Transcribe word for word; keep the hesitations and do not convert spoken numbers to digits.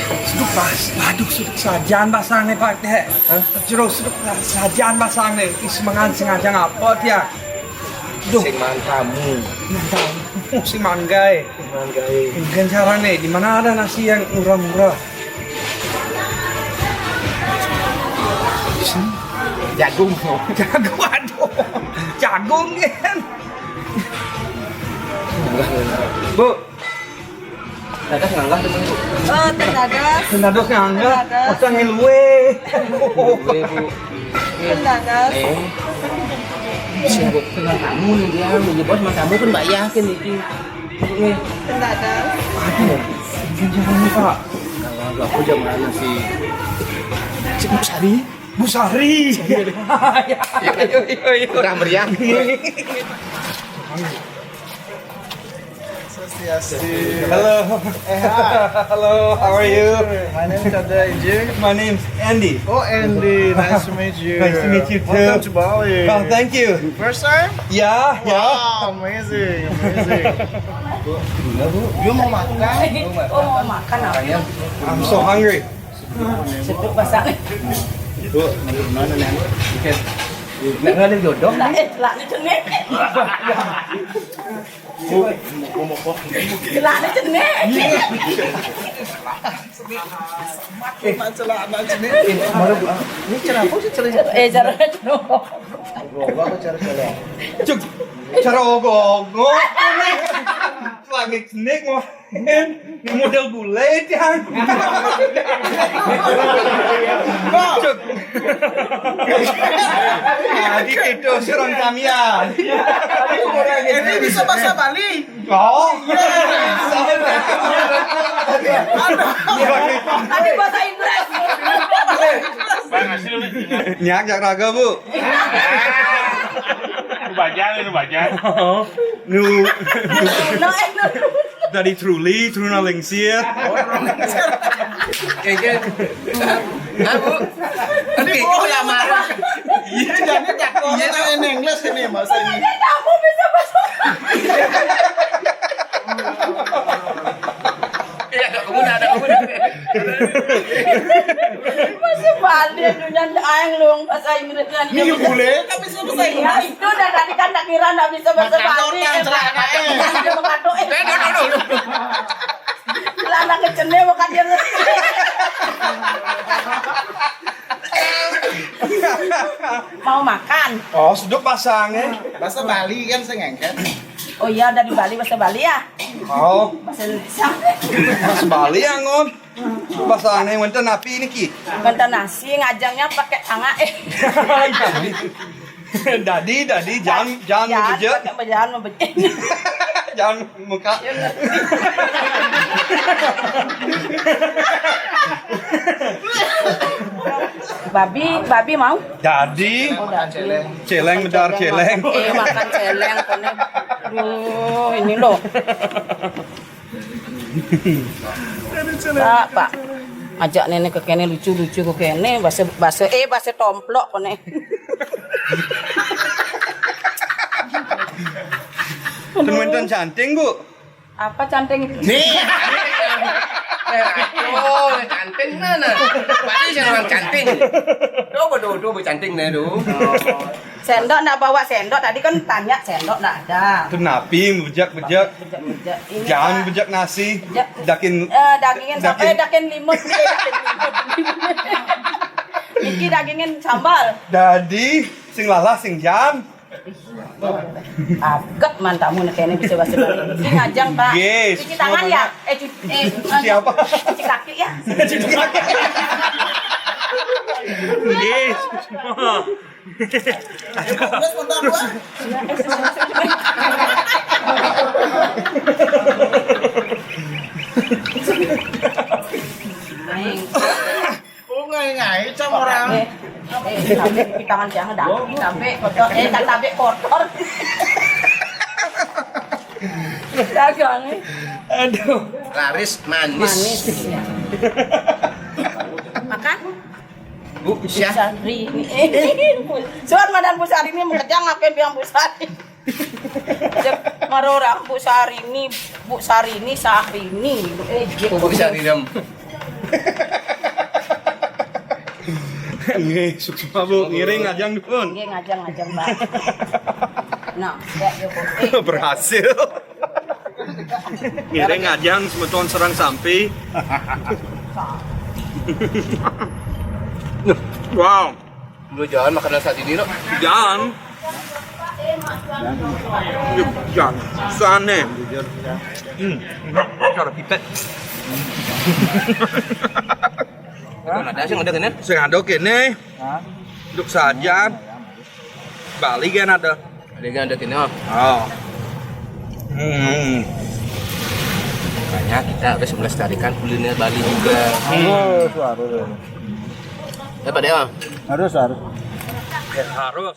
Suduk pas, waduh, suduk sajan basang nih, Pak, deh. Hah? Jero suduk sajan basang nih. Ih, semangat sengaja ngapa dia? Duh. Sing mangan tamu. Mangan tamu, sing manggai. Sing manggai. Mungkin caranya, di mana ada nasi yang murah-murah? Jagung. Jagung, aduh. Jagung, kan? Bu, dados nganggah temen, Bu. Oh, ten dados. Ten dados nganggah. Ten dados. Otak ngiluwe. Ngiluwe, Bu. Ten dados. Eh. Sing, Bu, dengan tamu nih dia, Bu, bos, mas tamu kan mbak yakin iki. Nih. Ten dados. Aduh, ini caranya, Pak. Kalau aku jam mana sih? Cek Bu Sari. Bu Sari. Iya, iya, iya, iya. Udah meriah. Swastiastu. Hello. Eh, hi. Hello, how are you? My name is Ade Ijing. My name's Andy. Oh, Andy. Nice to meet you. Nice to meet you too. Welcome to Bali. Oh, thank you. First time? Yeah, yeah. Wow, amazing, amazing. You mau makan? Oh, mau makan apa? I'm so hungry. Seduk basang. Bu, mana nih? Oke. Nggak ada jodoh. Lah, eh, lah, ini jenis. Bu, mau, mau, mau. Lah, ini jenis. Eh, mana, Bu? Ah, ini cara apa sih, cara? Eh, cara apa? Gua apa cara, cara? Cuk, cara ogok-ogok. Lagi snack mau model bule, Cang. Cuk. Jadi itu serang kami ya. Ini bisa bahasa Bali. Oh. Tapi bahasa Inggris. Bang, hasil lu. Nyak, jak raga, Bu. Lu baca, lu baca. Nu, nu, dari Truli, Truna Lengsit. Kayaknya, ah, Bu. Oke, kok ya marah? Iya, jadi tak kok. Iya, tak in English ini, bahasa ini. Kamu bisa bahasa. Iya, ada kemudian, ada kemudian. Masih balik, dunia aing lu, bahasa Inggris. Ini bule, tapi saya bahasa Inggris. Ya, itu dah tadi kan tak kira nggak bisa bahasa Bali. Makanya orang celaka, eh. Dia mau kado, eh. Eh, no, no, no, no. Celana kecene bukan dia. Mau makan? Oh, seduk pasangnya. Bahasa Bali kan saya ngangkat. Oh iya, dari Bali, bahasa Bali ya? Oh. Bahasa Indonesia. Bahasa Bali ya, Ngon. Bahasa aneh, wonten api ini, Ki? Wonten nasi, ngajangnya pakai tangan, eh. Dadi, dadi, jangan, jangan, jangan beje. Pakai jangan beje. Jangan muka. Babi, babi mau? Dadi. Oh, dadi. Celeng, bedar celeng. Eh, makan celeng, kone. Duh, ini loh. Pak, Pak. Ajak nenek ke kene lucu-lucu ke kene, bahasa, bahasa, eh, bahasa tomplok kone. Temuan canting, Bu. Apa canting itu? Nih. Oh, canting mana? Pasti orang canting. Coba tuh, tuh canting nih, tuh. Sendok ndak bawa sendok, tadi kan tanya sendok ndak ada. Itu napi, bejak-bejak. Bejak-bejak. Ini, jangan Pak. Bejak nasi. Bejak. Dakin, eh, dagingin dakin. Sampai dakin limut, eh, dakin limut. Niki dagingin sambal. Dadi, sing lalah, sing jam. Agak mantamu nih kayaknya bisa bahasa Bali. Ini ngajang, Pak. Yes. Cuci tangan ya? Eh, cuci, eh, cuci apa? Cuci kaki ya? Cuci kaki. Yes. Terus bentar, Bu. Oh, ngai-ngai cam orang. Eh, eh, tapi di tangan jangan dah. Tapi kotor, eh, tak tapi kotor. Dagang, eh. Aduh. Laris manis. Manis. Makan? Bu Syah. Bu Sari. Suan madan Bu Sari ini mengerja ngapain biang Bu Sari? Cek marorang Bu Sari ini, Bu Sari ini, Sari ini. Eh, Bu Sari dem. Nggih, suksma, Bu. Ngiring ngajeng, dipun. Nggih, ngajeng, ngajeng, Mbak. Nah, ya, ya, Bu. Berhasil. Ngiring ngajeng semeton sareng sami. Wow. Lu jangan makan saat ini, no. Jangan. Jangan. Sana. Hmm. Cara pipet. Ada sih, ada kene. Sing ada kene. Hah? Duk sajan. Bali kan ada. Ada kan ada kene. Oh. Hmm. Makanya kita harus melestarikan kuliner Bali juga. Oh, itu harus. Ya, Pak Dewa? Harus, harus. Ya, harus.